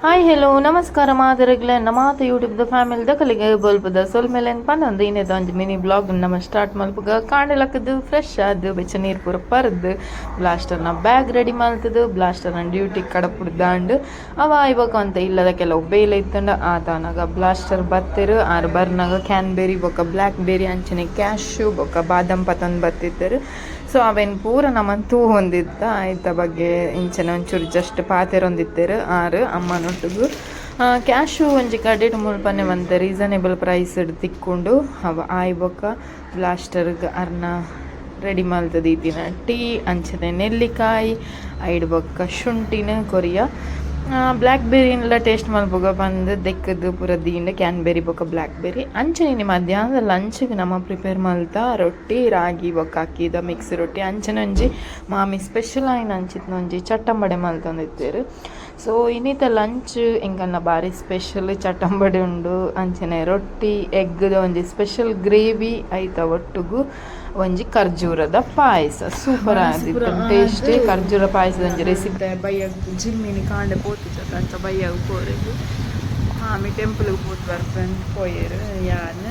Hi, hello, ನಮಸ್ಕಾರ ಮಾತೆರೆಗ್ಲ. ನಮಾತ YouTube ದ family ದಕಲಿಗೆ ಬೊಲ್ಪುದ ಸೊಲ್ಮೆಲೆನ್ ಪನೊಂದು ಇನ್ನೆದ ಒಂಜಿ ಮಿನಿ ವ್ಲಾಗ್ ನಮ ಸ್ಟಾರ್ಟ್ ಮಲ್ಪುಗ. ಕಾಂಡೆ ಲಕ್ಕದು, ಫ್ರೆಶ್ ಆದ್, ಬೆಚ್ಚ ನೀರು ಪೂರ ಪರ್ದು, ಬ್ಲಾಸ್ಟರ್ನ ಬ್ಯಾಗ್ ರೆಡಿ ಮಲ್ತದು, ಬ್ಲಾಸ್ಟರ್ನ ಡ್ಯೂಟಿ ಕಡಪುಡ್ದಾಂಡ್. ಅವ ಇವಾಗ ಅಂತ ಇಲ್ಲದ ಕೆಲವು ಬೇಲೆ ಇತ್ತಂಡ. ಆತಾನಾಗ ಬ್ಲಾಸ್ಟರ್ ಬತ್ತೆರು. ಆರ್ ಬರ್ನಾಗ ಕ್ಯಾನ್ಬೆರಿ ಬೊಕ್ಕ ಬ್ಲ್ಯಾಕ್ ಬೆರಿ, ಅಂಚನೆ ಕ್ಯಾಶು ಬೊಕ್ಕ ಬಾದಾಮ್ ಪತೊಂದು ಬತ್ತಿತ್ತರು. ಸೊ ಅವೇನು ಪೂರ ನಮನ್ ತೂವೊಂದಿತ್ತ. ಆಯ್ತ ಬಗ್ಗೆ ಇಂಚನೆ ಒಂಚೂರು ಜಸ್ಟ್ ಪಾತೆರೊಂದಿತ್ತೆರ್ ಆರ್ ಅಮ್ಮನೊಟ್ಟುಗು. ಕ್ಯಾಶು ಒಂಜಿ ಕಡೆಟ್ ಮುಲ್ಪನೆ ಒಂತೆ ರೀಸನೇಬಲ್ ಪ್ರೈಸ್ ತಿಕ್ಕೊಂಡು. ಅವ ಆಯ್ ಬೊಕ್ಕ ಬ್ಲಾಸ್ಟರ್ಗ್ ಅರ್ನ ರೆಡಿ ಮಲ್ತದೀತಿನ ಟೀ, ಅಂಚನೆ ನೆಲ್ಲಿಕಾಯಿ, ಐಡ್ ಬೊಕ್ಕ ಶುಂಠಿನ ಕೊರಿಯ. ಬ್ಲ್ಯಾಕ್ ಬೆರಿನ್ಲ ಟೇಸ್ಟ್ ಮಲ್ಪುಗ ಪಂದ್ ದೆಕ್ಕದು ಪೂರ ದೀಂಡ, ಕ್ಯಾನ್ಬೆರಿ ಬೊಕ್ಕ ಬ್ಲ್ಯಾಕ್ ಬೆರಿ. ಅಂಚನೆ ಇನಿ ಮಧ್ಯಾಹ್ನದ ಲಂಚ್ಗೆ ನಮ ಪ್ರಿಪೇರ್ ಮಲ್ತ ರೊಟ್ಟಿ, ರಾಗಿ ಬೊಕ್ಕ ಅಕ್ಕಿದ ಮಿಕ್ಸ್ ರೊಟ್ಟಿ. ಅಂಚನೆ ಒಂಜಿ ಮಾಮಿ ಸ್ಪೆಷಲ್ ಆಯಿನ ಅಂಚಿತ್ನ ಒಂಜಿ ಚಟ್ಟಂಬಡೆ ಮಲ್ತೊಂದಿತ್ತೆರ್. ಸೊ ಇನ್ನಿತ ಲಂಚ್ ಎಂಕಲ್ನ ಬಾರಿ ಸ್ಪೆಷಲ್. ಚಟ್ಟಂಬಡೆ ಉಂಡು, ಅಂಚನೆ ರೊಟ್ಟಿ, ಎಗ್ದ ಒಂಜಿ ಸ್ಪೆಷಲ್ ಗ್ರೇವಿ, ಐತ ಒಟ್ಟುಗು ಒಂಜಿ ಖರ್ಜೂರದ ಪಾಯಸ. ಸೂಪರ್ ಆದಿತ್ತು ಟೇಸ್ಟ್ ಖರ್ಜೂರ ಪಾಯಸದ ಒಂಜಿ ರೆಸಿಪಿ. ಬಯ್ಯಗ್ ಜಿಮ್ಮಿನಿ ಕಾಂಡೆ ಪೋತುಜ, ಅಂಚ ಬಯ್ಯಗ್ ಪೋರೆಗ್. ಮಾಮಿ ಟೆಂಪಲ್ಗೆ ಪೋತು ಬರ್ಪೆನ್ ಪೋಯೆರ್. ಯಾನ್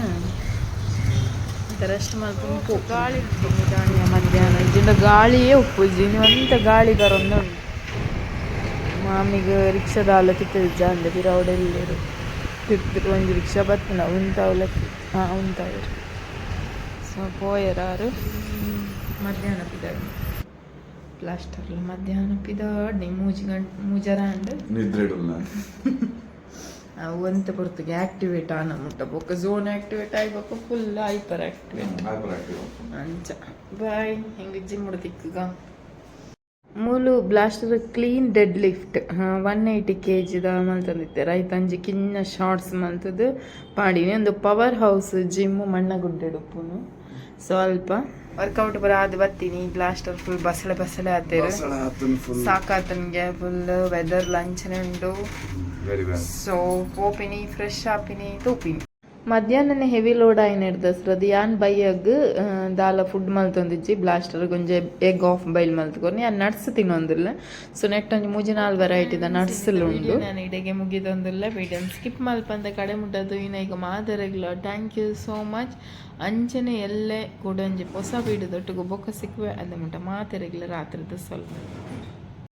ರೆಸ್ಟ್ ಮಲ್ಪುಂಡು ಪೋ. ಗಾಳಿ ಉಂಟು ದಾನಿಯ ಮಧ್ಯಾಹ್ನ, ಇಜ್ಜಿಂಡ ಗಾಳಿಯೇ ಉಪ್ಪುಜಿ. ಒಂತ ಗಾಳಿ ಬರೊಂದು ಉಂಟು. ಮಾಮಿಗ್ ರಿಕ್ಷಾದಾಲ ತಿಕ್ಕುದಿಜ್ಜ ಅಂದೆ. ಪಿರವುಡು ಎಲ್ಲೆರು ತಿರ್ತು ಒಂಜಿ ರಿಕ್ಷಾ ಬತ್ತುಂಡ ಉಂತಾವ್ಲಕ್ಕೆ. ಹಾಂ, ಉಂತಾವೆರ್. ಸೊ ಪೋಯೆರಾರು. ಮಧ್ಯಾಹ್ನ ಪಿದಾಡ್ ಪ್ಲಾಸ್ಟರ್ಲ. ಮಧ್ಯಾಹ್ನ ಪಿದಾಡ್ನಿ 3 ಗಂಟೆ, ಮೂಜರ ಆಂಡ್. ನಿದ್ರೆ. ಒಂತೆ ಪೊರ್ತುಗೆ ಆಕ್ಟಿವೇಟ್ ಆನ ಮುಟ್ಟ. ಬೊಕ್ಕ ಝೋನ್ ಆಕ್ಟಿವೇಟ್ ಆಯಿ ಬೊಕ್ಕ ಫುಲ್ ಹೈಪರ್ ಆಕ್ಟಿವೇಟ್. ಅಂಚ ಬಾಯ್, ಹಿಂಗೆ ಜಿಮ್ ತಿಕ್ಕುಗ. ಮೂಲು blaster clean dead lift 180 K ಜಿದ ಮಲ್ತೊಂದಿತ್ತೆರ್. ಐತ ಅಂಜಿ ಕಿನ್ನ ಶಾರ್ಟ್ಸ್ ಮಲ್ತದು ಪಾಡಿನಿ. ಒಂದು ಪವರ್ ಹೌಸ್ ಜಿಮ್ ಮಣ್ಣಗುಡ್ಡೆಡ್ ಉಪ್ಪುನು. ಸ್ವಲ್ಪ ವರ್ಕೌಟ್ ಪೂರ ಆದ್ ಬತ್ತೀನಿ. ಬ್ಲಾಸ್ಟರ್ ಫುಲ್ ಬಸಳೆ ಬಸಳೆ ಆತೇರು. ಸಾಕಾತನ್ಗೆ ಫುಲ್. ವೆದರ್ ಲಂಚನೆ ಉಂಡು. Very bad. ಸೊ ಪೋಪಿನಿ, ಫ್ರೆಶ್ ಆಪಿನಿ, ತೂಪಿನಿ. ಮಧ್ಯಾಹ್ನನೆ ಹೆವಿ ಲೋಡ್ ಆಯಿನ ದಸರದು. ಯಾನ್ ಬಯ್ಯಗ್ ದಾಲ ಫುಡ್ ಮಲ್ತೊಂದಿಜ್ಜಿ. ಬ್ಲಾಸ್ಟರ್ ಒಂಜಿ ಎಗ್ ಹಾಫ್ ಬಾಯ್ಲ್ ಮಲ್ತ್ಕೊರ್ನಿ. ಯಾನ್ ನಟ್ಸ್ ತಿನ್ನೊಂದಿಲ್ಲ. ಸೊ ನೆಟ್ ಒಂಜಿ ಮೂಜಿ ನಾಲ್ ವೆರೈಟಿದ ನಟ್ಸ್ ಉಂಡು. ನಾನು ಇಡೆಗೆ ಮುಗಿದೊಂದಿಲ್ಲ. ವಿಡಿಯೋನ್ ಸ್ಕಿಪ್ ಮಲ್ಪಂದೆ ಕಡೆ ಮುಟ್ಟದು ಈಗ ಮಾತೆರೆಗ್ಲ thank you so much. ಅಂಚನೆ ಎಲ್ಲೆ ಕೂಡ ಒಂಜಿ ಹೊಸ ವೀಡಿಯೋದೊಟ್ಟಿಗೆ ಬೊಕ್ಕ ಸಿಕ್ಕುವೆ. ಅದ ಮುಟ್ಟ ಮಾತೆರೆಗ್ಲ ರಾತ್ರಿದ ಸ್ವಲ್ಪ.